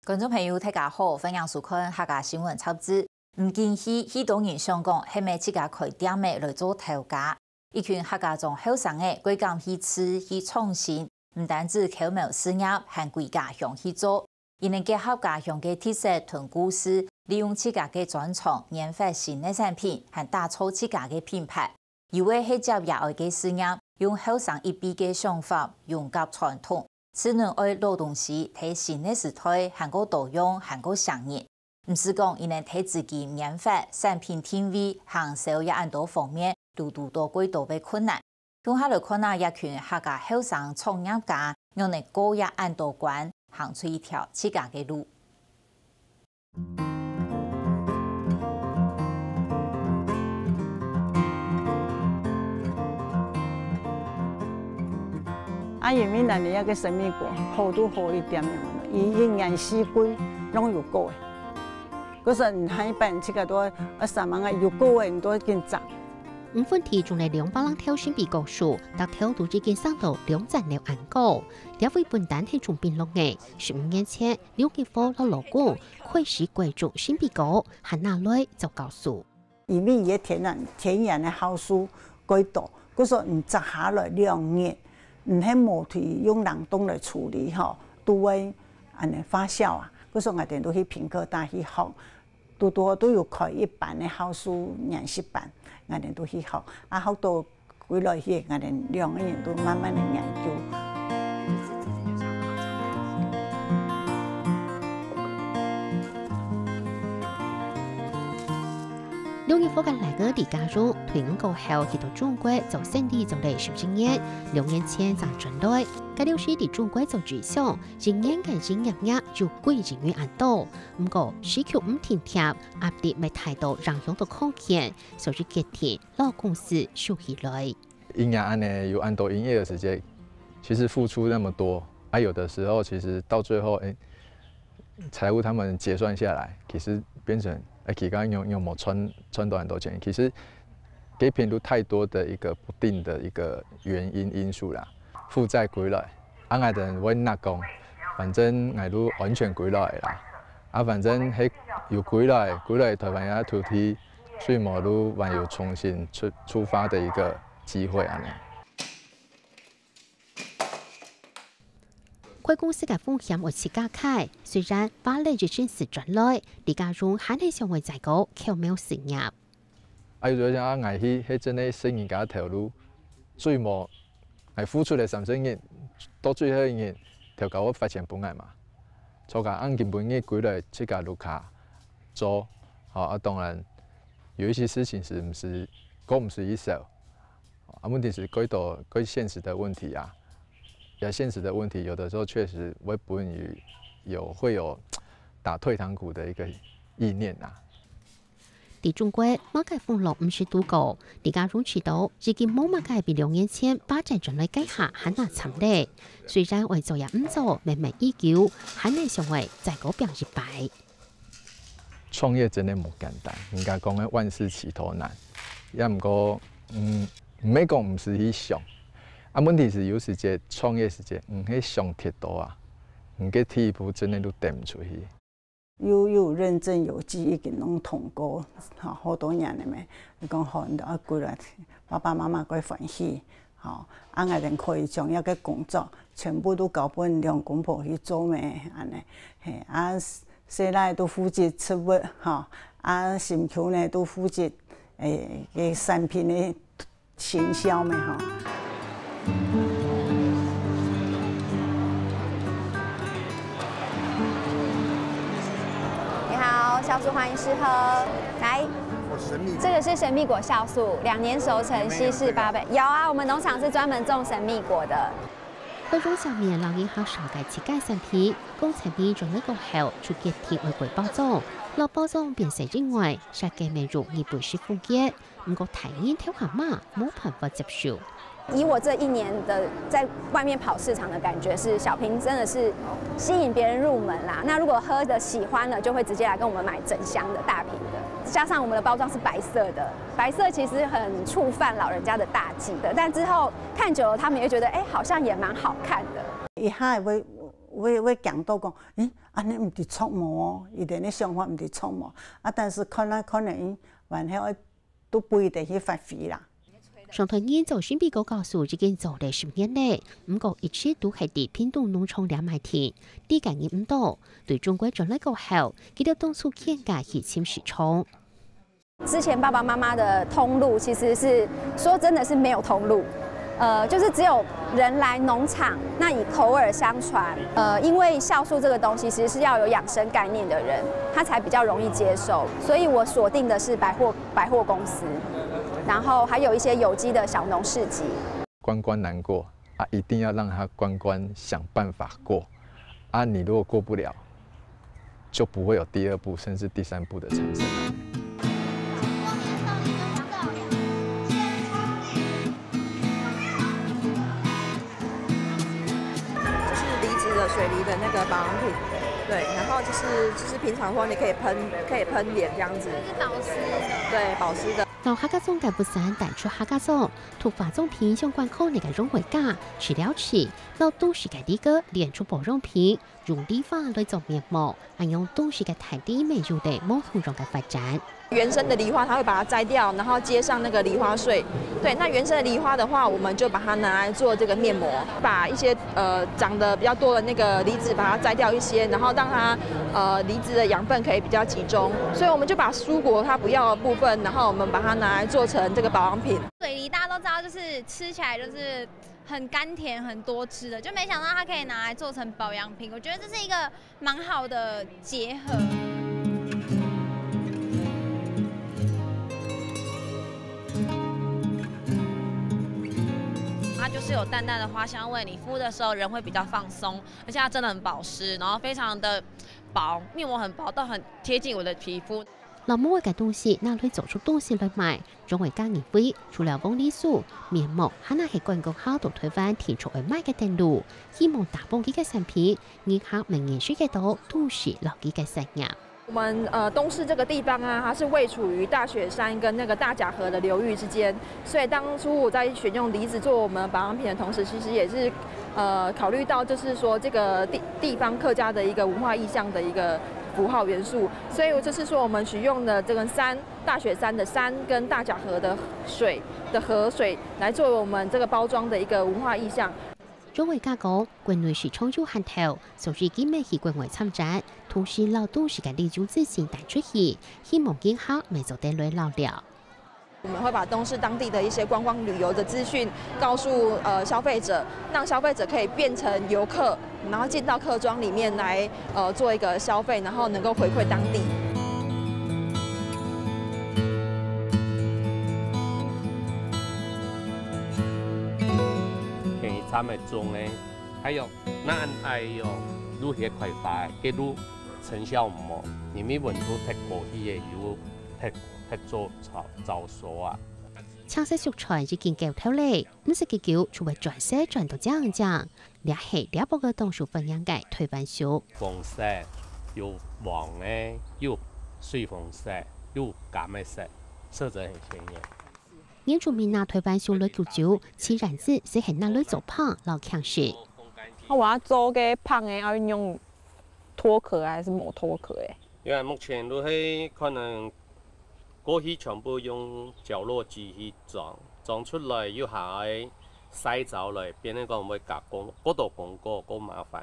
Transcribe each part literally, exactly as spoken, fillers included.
觀眾朋友，大家好，歡迎收看客家新聞雜誌。毋經去，許多人想講，係毋係自家開店仔來做頭家？一群客家庄後生仔，蓋敢去試、去創新，毋單止口無事業，還歸家鄉去做。佢等結合家鄉个特色同故事，利用自家个專長，研發新个產品，還打造自家个品牌。 有个係接爺哀个事業，用後生一輩个想法，融合傳統，自然愛老東西，在新个時代還過多樣，還過吸引。毋使講，佢等在資金、研發、產品定位、行銷這恁多方面，都堵著蓋多个困難。共下來看啊，這群客家後生創業家，仰般過這恁多關，行出一條自家个路。 啊，因為咱這个神秘果，好都好一點樣，佢一年四季攏有果仔。可是你下一擺自家都愛，啊，三萬个有果仔，你都愛緊摘。五分地種了兩百零頭神秘果樹，逐頭都已經生到兩層樓恁高。這位本旦係種檳榔个，十五年前， 劉日福摎老公開始栽種神秘果，還拿來做教授。因為佢个天然，天然个酵素蓋多，故所你摘下來兩日，你係無去用冷凍來處理吼，都會恁樣發酵啊。故所𠊎等都去屏科大去學， 堵堵都有開一班个酵素研習班，𠊎等都去學，啊，學到歸來去，𠊎等兩個人都慢慢个研究。六月份个來个李家榮，退伍過後去到中國做生理做了十一年，兩年前正轉來。該了時在中國做紙箱，一年个營業額有幾億元恁多。 毋過，時局毋定定，壓力乜大到影響到康健，所以決定摎公司收起來。營業恁樣有恁多營業的時間，其實付出那麼多，啊，有的時候其實到最後，哎，財務他們結算下來，其實變成，哎，自家又，又無賺，賺到很多錢。其實，這片都太多的一個不定的一個原因因素啦。 負債歸來，啊，𠊎等會拿講，反正𠊎都安全歸來啦。啊，反正係有歸來，歸來臺灣个土地，所以無都還有重新出，出發的一個機會恁樣。開公司个風險愛自家㧡，雖然壓力一陣時轉來，李家榮還係想愛再過巧妙事業。 啊，有時候想啊，𠊎去，係真个細人家頭路，最無，𠊎付出了三十年，到最後一年，頭家會發錢分𠊎嘛。所以講，恁今晡日歸來自家屋下做，吼，啊，當然有一些事情是毋係，講毋係一笑，啊，問題是蓋多，蓋現實的問題啊。也現實的問題，有的時候確實會分人有，會有打退堂鼓的一個意念啊。 在中國，麼个風浪毋識堵過，李家榮試著已經無麼个比兩年前發展轉來該下還較慘咧。雖然愛做也毋做，慢慢已久，還係想愛再過拚一擺。創業真的無簡單，人家講个萬事起頭難，也毋過，嗯，毋係講毋係去想，啊，問題是有時節創業時節，毋係想忒多啊，你个第一步真的都踏毋出去。 又，又有認證有機已經攏通過，吼，好多年了咩。你講吼，你愛歸來，爸爸媽媽蓋歡喜，吼，啊，𠊎等可以將這个工作全部都交分兩公婆去做咩，恁樣，嘿，啊，細倈都負責植物，吼，啊，心臼呢都負責，誒，个產品个 行銷咩吼。你好，酵素歡迎試喝。來，這個是神秘果酵素，兩年熟成，稀釋八倍。有啊，我們農場是專門種神秘果的。 開張上面摎人客紹介自家產品，講產品轉來過後，就決定愛改包裝。摎包裝變細以外，設計乜用日本式風格，毋過大人頭下嘛，無辦法接受。以我這一年的在外面跑市場的感覺是，小瓶真的是吸引別人入門啦。那如果喝的喜歡了，就會直接來跟我們買整箱的大瓶的。加上我們的包裝是白色的，白色其實很觸犯老人家的大忌的。但之後看久了，他們也會覺得，哎，好像也蠻好看的。一下會會會驚到講，咦，恁呢毋知著無哦？佢等个想法毋知著無？啊，但是看來看來，嗯，還係愛都不一定去發揮啦。上台人做新北高教授已經做了十年了，毋過一直都係在屏東農場裡賣田，理解人毋多。對中國轉來過後，佢兜當初更加去尋市場。 之前爸爸妈妈的通路其实是说真的是没有通路，呃，就是只有人来农场，那以口耳相传，呃，因为酵素这个东西其实是要有养生概念的人，他才比较容易接受，所以我锁定的是百货百货公司，然后还有一些有机的小农市集。关关难过啊，一定要让他关关想办法过啊。你如果过不了，就不会有第二步甚至第三步的产生。就是离子的水梨的那个保养品，对，然后就是就是平常的话你可以喷可以喷脸这样子，是保湿的。对，保湿的。 到客家庄个佛山帶出客家庄，同化妝品相關行業个楊偉嘉，除了食，摎都市个梨膏煉出保養品，用梨花來做面膜，恁樣都市个大地乜有了無同樣个發展。原生的梨花，它会把它摘掉，然后接上那个梨花税。对，那原生的梨花的话，我们就把它拿来做这个面膜，把一些呃长得比较多的那个离子把它摘掉一些，然后让它呃离子的养分可以比较集中，所以我们就把蔬果它不要的部分，然后我们把它拿来做成这个保养品。水梨大家都知道，就是吃起来就是很甘甜、很多汁的，就没想到它可以拿来做成保养品。我觉得这是一个蛮好的结合。它就是有淡淡的花香味，你敷的时候人会比较放松，而且它真的很保湿，然后非常的薄，面膜很薄，但很贴近我的皮肤。老母个东西拿來做出东西來賣，楊偉嘉認為，除了黃梨酥、面膜，還係觀光客到台灣定著愛買个等路，希望打幫佢个產品，人客乜認識得到東勢摎佢个產業。 我们呃东势这个地方啊，它是位处于大雪山跟那个大甲河的流域之间，所以当初我在选用梨子做我们保养品的同时，其实也是呃考虑到就是说这个地地方客家的一个文化意象的一个符号元素，所以我就是说我们取用的这个山，大雪山的山跟大甲河的水的河水来作为我们这个包装的一个文化意象。 楊偉嘉講，國內市場有限頭，所以佢乜去國外參展，同時摎都市个旅遊資訊帶出去，希望人客乜做得來尞尞。我们会把东势当地的一些观光旅游的资讯告诉呃消费者，让消费者可以变成游客，然后进到客庄里面来呃做一个消费，然后能够回馈当地。 天一站个種个，哎哟，那恁哎哟，愈係開花个，个愈成效毋好，因為溫度忒高去个，又忒忒早燥燥燥啊。青色蔬菜已經夠透了，毋使幾久就會轉色轉到靚靚。這係這駁个當受歡迎个台灣樹。紅色，有黃个，有水紅色，有柑个色，色澤很鮮豔。 原住民拿台灣樹來做酒，自然子就係拿來做麭摎輕食。啊，我要做个麭个，要用脫殼还是無脫殼个？因為目前都係可能過去全部用絞落機去裝，裝出來又還愛曬燥來，變成講會加工，過多工過，過麻煩。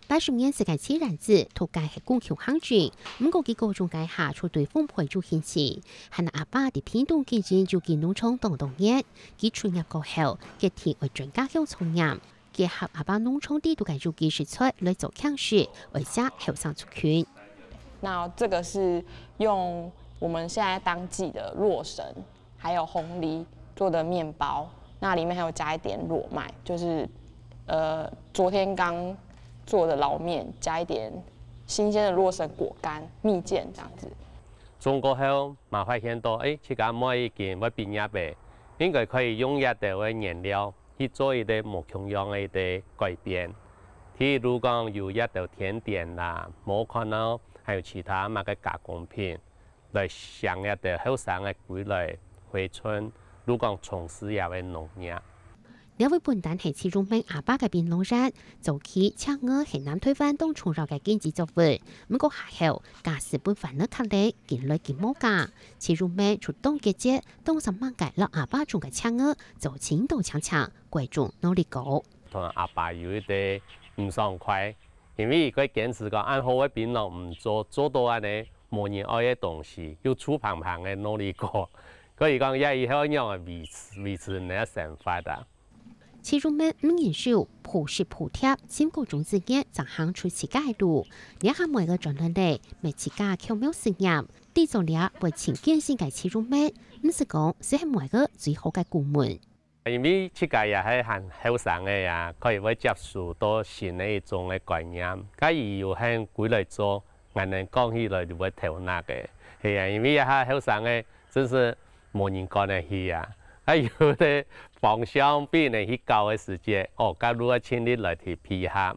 八十年前个自然子，讀个係工業行政，毋過佢高中該下就對烘焙有興趣，還阿爸在屏東經營有機農場當多年。佢出業過後，決定愛轉家鄉創業，結合阿爸農場裡肚个有機食材來做輕食，愛惜後生族群。那这个是用我们现在当季的洛神，还有红梨做的面包，那里面还有加一点裸麦，就是呃昨天刚做的捞面，加一点新鲜的洛神果干、蜜饯这样子。種過後，嘛發現到，誒，自家妹已經會畢業了，應該可以用這兜个原料去做一個無共樣个一個改變。譬如講有這兜甜點啦，無可能還有其他麼个加工品，來想這兜後生个歸來回春，如講從事這个農業。這位本旦係徐榮明阿爸个檳榔園，早期赤蚵係南臺灣當重要个經濟作物，毋過下後，假使分番仔剋咧，緊來緊無價。徐榮明就當結節，當煞猛个摎阿爸種个赤蚵做盡多青青，歸種腦力高。同阿爸有一點毋爽快，因為佢堅持講恁好个檳榔毋做，做到恁呢，無人愛个東西，又臭芳芳个腦力高。可以講，這以後仰仔維持，維持你个生活啊？ 徐榮明毋認輸，抱實抱貼，經過種子園正行出自家个路。這下每個轉來咧，乜自家巧妙實驗，知做這會盡艱辛个徐榮明，毋使講，就係每個最好个顧問。因為自家也係還後生个啊，可以會接受到新个一種个觀念，該佢有肯歸來做， 𠊎等講起來就會頭那个。係啊，因為這下後生个真係無人趕得去啊，啊有个方向分人去搞个時節，哦，該如何盡力來去配合。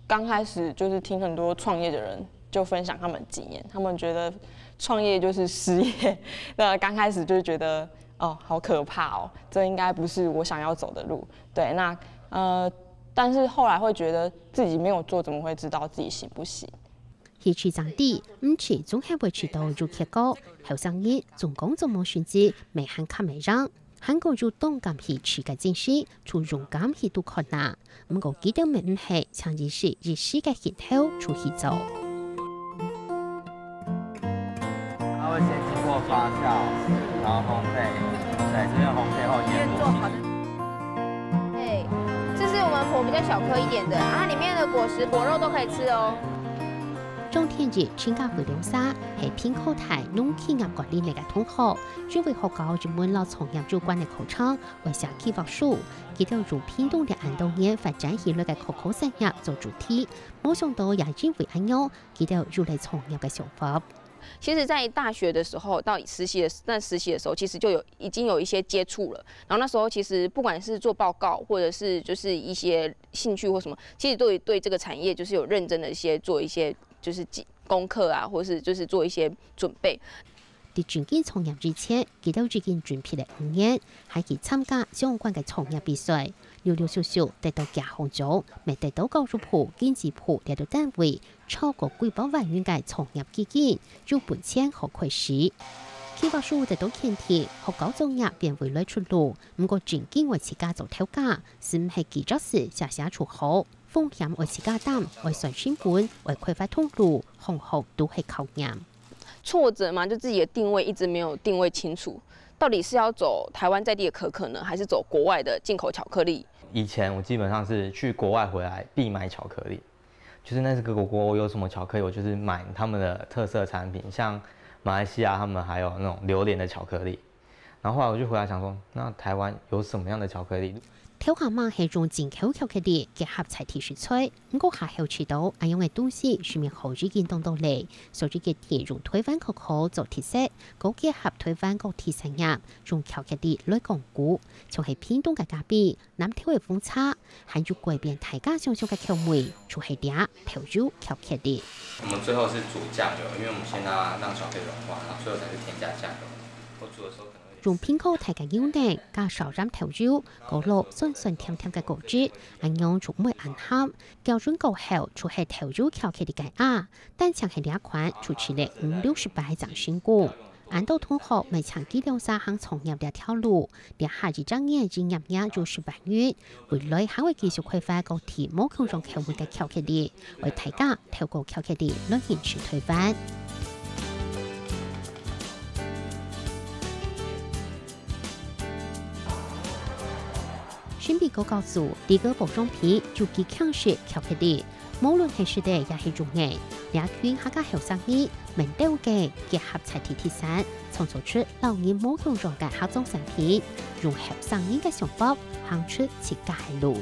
剛開始就是聽很多創業的人就分享他們經驗，他們覺得創業就是失業，那剛開始就覺得哦，好可怕哦，這應該不是我想要走的路。對，那呃，但是後來會覺得自己沒有做，怎麼會知道自己行不行？ 去試正知，毋試總係會試著有結果。後生人總講做無成績，乜還較無贏。還過有當敢去試个精神，就勇敢去拄看啊。毋過佢兜乜毋係淨一時一時个興頭就去做。它會先經過發酵，然後烘焙，對，這邊烘焙後研磨。哎，這是我們磨比較小顆一點的，啊，它裡面的果實果肉都可以吃哦。 張天志、陳家輝兩儕係平科大農企業管理系个同學，因為學校有門摎創業有關个課程，愛寫計劃書。佢兜用屏東這恁多年發展起來个可可產業做主題，無想到也因為恁樣，佢兜有了創業个想法。其實，在大學的時候到實習的那實習的時候，其實就有已經有一些接觸了。然後那時候其實不管是做報告，或者是就是一些興趣或什麼，其實對對這個產業就是有認真的一些做一些就是功課啊，或是就是做一些準備。在正經創業之前，佢兜已經準備了五年，還去參加相關个創業比賽，陸陸續續得到幾項獎，乜得到教育部、經濟部這兜單位超過幾百萬元个創業基金，有本錢好開始。計劃書得到肯定，學校作業變未來出路，毋過正經愛自家做頭家，就毋係幾隻字寫寫就好。 風險愛自家擔，愛算成本，愛開發通路，項項都係考驗。挫折嘛，就自己的定位一直沒有定位清楚，到底是要走台灣在地的可可呢，還是走國外的進口巧克力？以前我基本上是去國外回來必買巧克力，就是那個國國有什麼巧克力，我就是買他們的特色產品，像馬來西亞他們還有那種榴槤的巧克力。 然後後來我就回來想說，那台灣有什麼樣的巧克力？頭下嘛係用進口巧克力結合在地食材，毋過下後試著恁樣个東西市面好已經當多咧，所以決定用台灣可可做特色，過結合台灣各地產業，用巧克力來講古，像係屏東个咖啡、南投个紅茶，還有改變大家想像个口味，就係這豆油巧克力。我們最後是煮醬油，因為我們先讓它讓巧克力融化，然後最後才是添加醬油。我煮的時候可能會用蘋果大个牛奶，加少鹽豆油，過落酸酸甜甜个果汁，恁樣就毋會恁鹹。攪勻過後，就係豆油巧克力个啊，單淨係這款就試了五六十擺正成功。恁多同學乜像佢兩儕行創業這條路，這下一隻眼一眨眼就十萬元，未來還會繼續開發各地無共樣口味个巧克力，為大家透過巧克力來認識台灣。 新北高教組這個包裝品就極強勢巧克力，無論係食个也係用个，這群客家後生人，愐兜个結合在地特產，創造出摎人無共樣个客庄產品，用後生人个想法，行出自家个路。